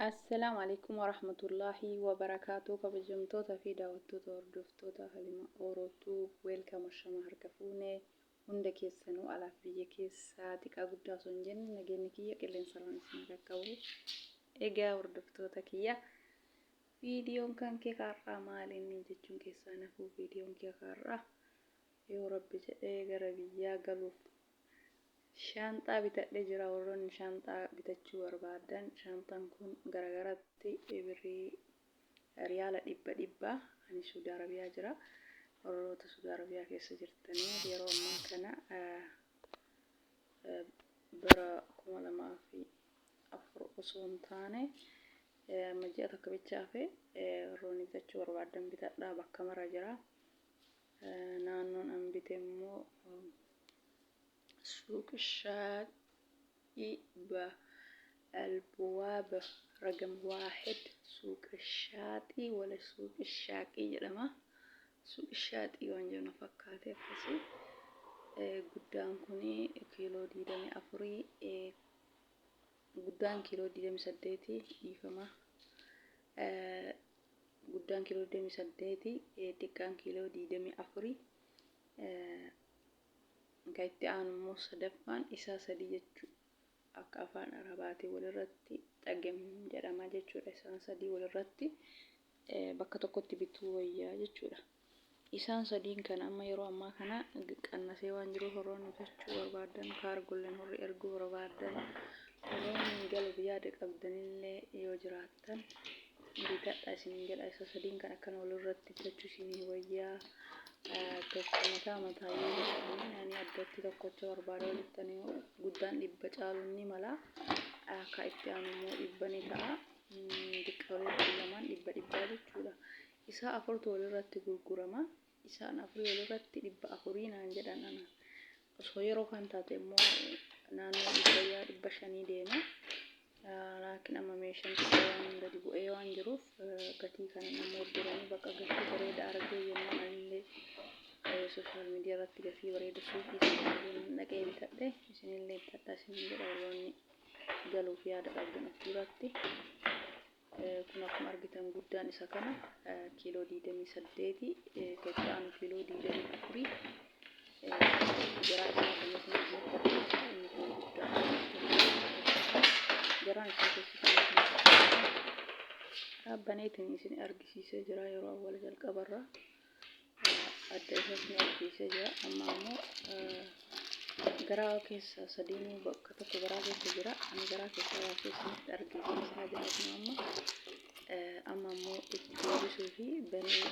Assalaamu alaikum warahmatullaahi wabarakaatu. Kabajamtoota fi daawwattoota, hordoftoota Halima Orootuu, welcome, ashama harka fuune hunda keessanuu, alaaf biyya keessaa, xiqqaa guddaa osoo hin jenne, nageenyi kiyya qilleensarraan isin qaqqabu. Egaa hordoftoota kiyya, viidiyoon kan kee kaarraa maali inni jechuun keessaa nafuu, viidiyoon kee kaarraa yoo Rabbi jedhee gara biyyaa galuuf shaanxaa bitadhee jira. Warroonni shaanxaa bitachuu barbaadan, shaanxaan kun garagaratti birrii riyaala dhibba dhibba. Ani Suudi Arabiyaa jira. Warroota Suudi Arabiyaa keessa jirtanii, yeroo ammaa kana bara 2004 osoo hin taane amma ji'a tokko bicha hafe, warroonni bitachuu barbaadan bitadhaa, bakka mara jira. Naannoon an bite immoo suuq shaaqii albuwaaba ragam waahid, suuq shaaxii wala suuq shaaqii jedhama. Suuq shaaxii waan jedhu fakkaate akkasii. Guddaan kun kiiloo 24, guddaan kiiloo 28, dhiifama. Guddaan kiiloo 28, xiqqaan kiiloo 24. Kan itti aanu immoo sadaffaan isaa sadii jechuu, akka afaan Arabaatiin walirratti xagem jedhama jechuudha. Isaan sadii walirratti bakka tokkotti bituu wayyaa jechuudha. Isaan sadiin kana amma yeroo ammaa kana qannasee waan jiruuf, warroonni bitachuu barbaadan, kaargolleen warri erguu barbaadan, warroonni galuuf yaada qabdanillee yoo jiraattan, bitadha isiniin jedha. Isa sadiin kan akkana walirratti bitachuu isinii wayyaa. Tokko mataa mataa yoo jettanii, ani addatti tokkocha barbaada yoo jettanii, guddaan 100 caaluun ni mala. Akka itti aanu immoo 100 ni ta'a. Xiqqaa walitti lamaan dhibba dhibbaa jechuudha. Isaa afurtu walirratti gurgurama. Isaan afurii walirratti 400 naan jedhan ana. Osoo yeroo kan taate immoo naannoo 600, 500 deema. Laakiin amma meeshaan xiqqoo waan gadi bu'ee waan jiruuf, gatii kana nama gurguranii bakka gatii bareeda argee jennaan, anillee social media irratti gatii bareeda suuqii sana argee dhaqee bitadhe. Isinillee bitadha isinin jedha, warroonni galuuf yaada qabdan of duratti. Kun akkuma argitan guddaan isa kana kiiloo 28, itti aanu kiiloo 24. Garaa isaa kanas isinitti argisiisa. Inni kun guddaa, garaan isaa keessa dhaabbaneetiin isin argisiisee jira. Yeroo awwala jalqabarraa adda isaa isin argisiisee jira. Amma ammoo garaa keessa sadiinuu bakka tokko garaa keessa jira. Ani garaa keessa baasee isinitti argisiisaa jira. Kun amma ammoo itti deebisuu fi banee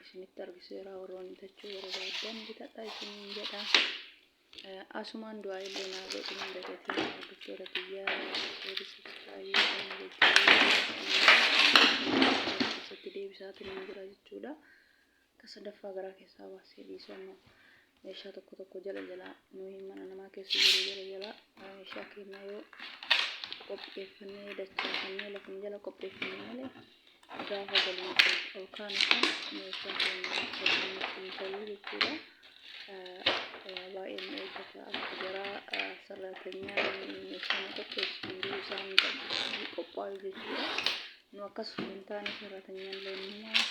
isinitti argisiiseera. Warroonni bitachuu barbaadan bitadha isiniin jedha. Asumaan du'aa illee naa godhu hin dagatiin. Hordoftoota kiyyaa, share, subscribe keessatti deebisaatiin hin jira jechuudha. Akka sadaffaa garaa keessaa baasee dhiisu, amma meeshaa tokko tokko jala jala nuyi mana namaa keessa jiru jala jala meeshaa keenya yoo qopheeffannee dachaafannee lafuma jala qopheeffannee malee, gaafa galma ol kaanu kan meeshaa keenya nutti hin tolu jechuudha. Baay'ee nu eeggata akka jaraa sarratanyaan meeshaa nu qopheessu hunduu isaan qophaa'u jechuudha. Nu akkas hin taane, sarratanyaan illee numaa,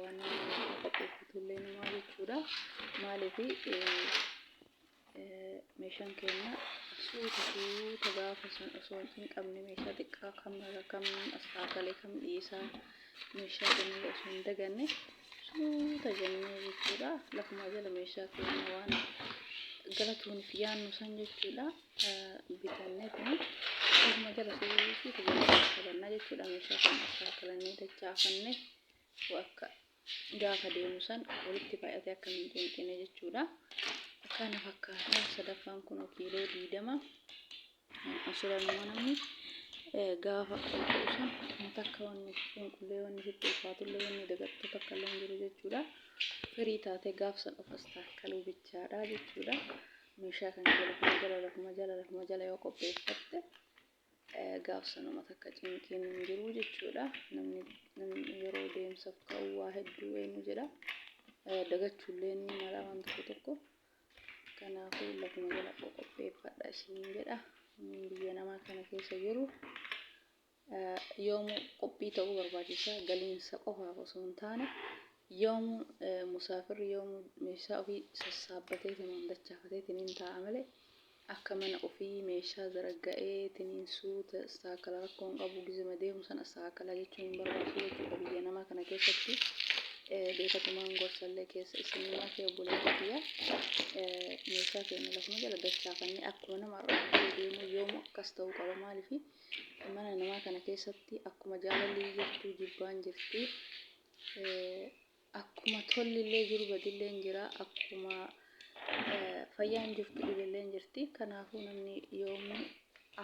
waan meeshaa qopheeffatu illee numaa jechuudha. Maaliif, meeshaan keenya suuta suuta gaafa san osoo hin cinqabne, meeshaa xiqqaa kam kam astaakalee kam dhiisaa, meeshaa jennee osoo hin daganne, suuta jennee jechuudha. Lafuma jala meeshaa keenya waan galatuuniif yaannu san jechuudha. Bitannee kun lafuma jala suuta jennee qabannaa jechuudha. Meeshaa kana astaakalannee dachaafannee akka gaafa deemu san walitti baay'atee akka hin cinqine jechuudha. Kana fakkaata. Sadaffaan kun kiiloo 20. Asuranuma namni gaafa ol ka'u san takka wanni cinqullee, wanni sitti ulfaatullee, wanni dagattu takka illee hin jiru jechuudha. Firii taatee gaaf san of astaakkaluu bichaadha jechuudha. Meeshaa kan kee lafuma jala, lafuma jala, lafuma jala yoo qopheeffatte, gaaf sanuma takka cinqiin hin jiru jechuudha. Namni yeroo deemsaaf ka'u waa hedduu eenyu jedha. Dagachuullee ni mala waan tokko tokko. Kanaafuu lafuma jala qopheeffadha isiniin jedha. Biyya namaa kana keessa jiru yoomuu qophii ta'uu barbaachisa. Galiinsa qofaaf osoo hin taane yoomuu musaafirri yoomuu meeshaa ofii sassaabbateetiin dachaafateetiin taa'a malee akka mana ofii meeshaa zaragga'eetiin suuta istaakala rakkoo hin qabu, gizima deemu sana istaakala jechuun hin barbaachisu jechuudha. Biyya namaa kana keessatti beekatumaan gorsallee keessa isinii makee, obboleettii kiyya, meeshaa keenya lafuma jala dachaafannee akkuma nama har'a deemu yoomuu akkas ta'uu qaba. Maaliif mana namaa kana keessatti akkuma jaalalli jirtu jibbaan jirti, akkuma tollillee jiru badillee jira, akkuma fayyaan jirtu dhibeellee jirti. Kanaafuu namni yoomuu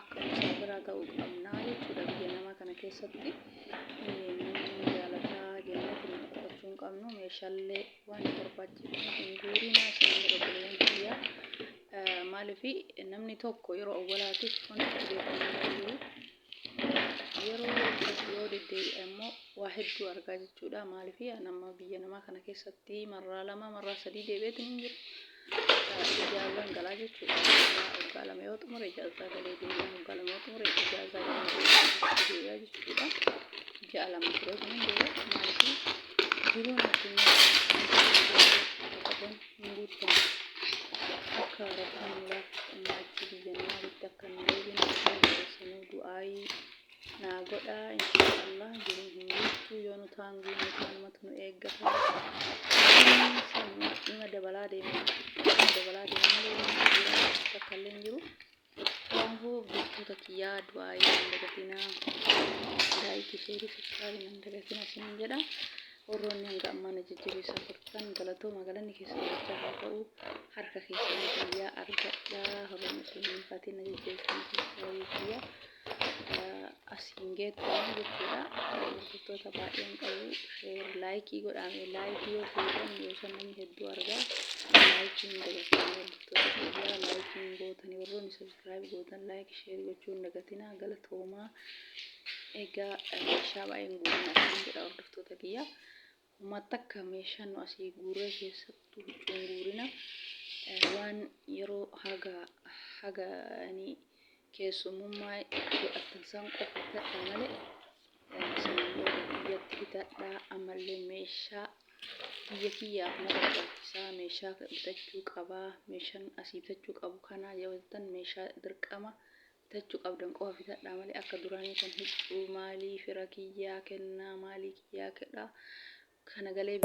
akka musaafiraa ta'uu qabnaa jechuudha. Biyya namaa kana keessatti namni jaalataa jennee uffachuu hin qabnu. Meeshaalee waan barbaachifne hin guurinaa isin jedha, obboleeyyan kiyya. Maaliif namni tokko yeroo awwalaatiif wanti beekamu jiru, yeroo yoo deddeebi'e immoo waa hedduu argaa jechuudha. Maaliif nama biyya namaa kana keessatti marraa lama, marraa sadii deebi'eetiin hin jiru. Ijaazaan galaa jechuudha. Waggaa 2 yoo xumure ijaazaa galee deebi'a. Waggaa 2 yoo xumure ijaazaa galee deebi'a jechuudha. Ji'a 2 turee kun hin deebi'a. Maaliif jiruun addunyaa kana hin guuttamu. Akka Rabbiin nu laaffisu, amma achi biyya namaatti akka hin deebine keessanuu du'aayii naa godhaa. Inshaallah jiruun hin guuttu, yoo nu taan guunne taanumatu nu eeggata. Dhima dabalaa deema, dhima dabalaa deema malee takka illee hin jiru. Kanaafuu hordoftoota kiyyaa, du'aayii hin dagatinaa, like, share, subscribe hin dagatinaa isiniin jedha. Warroonni hanga ammaa na jajjabeessaa turtan galatooma, galanni keessan dachaa haa ta'u. Harka keessan fayyaa argadhaa. Warroonni osoo hin fatiin na jajjabeessan subscribe kiyya asiin geettan jechuudha. Hordoftoota baay'een qabu, share, like godhame. Like yoo gootan yoo san namni hedduu argaa. Like hin dagatinaa, hordoftoota kiyyaa, like hin gootanii. Warroonni subscribe gootan like, share gochuu hin dagatinaa. Galatoomaa. Egaa meeshaa baay'een guurinaa isin jedha, hordoftoota kiyya. Uummata akka meeshaan nu asii guurree keessattuu huccuun guurina, waan yeroo haga haga keessummummaa godhattan san qofa bitadhaa malee sanaan booda biyyatti bitadhaa. Ammallee meeshaa biyya kiyyaaf na barbaachisaa, meeshaa bitachuu qabaa, meeshaan asii bitachuu qabu kanaa yoo jettan, meeshaa dirqama bitachuu qabdan qofa bitadhaa malee akka duraanii kan huccuu maalii fira kiyyaa kennaa maalii kiyyaa kedhaa kana galee.